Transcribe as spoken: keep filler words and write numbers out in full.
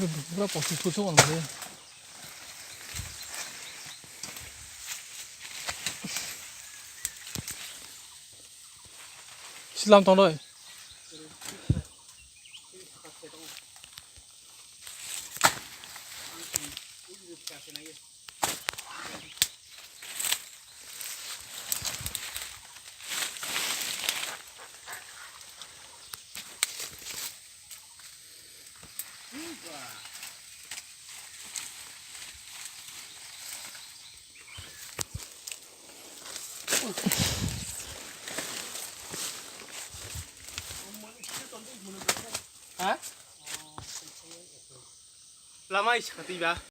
Pura posi phusu on le. Silam tong doi. Ha? Lama isa kati ba.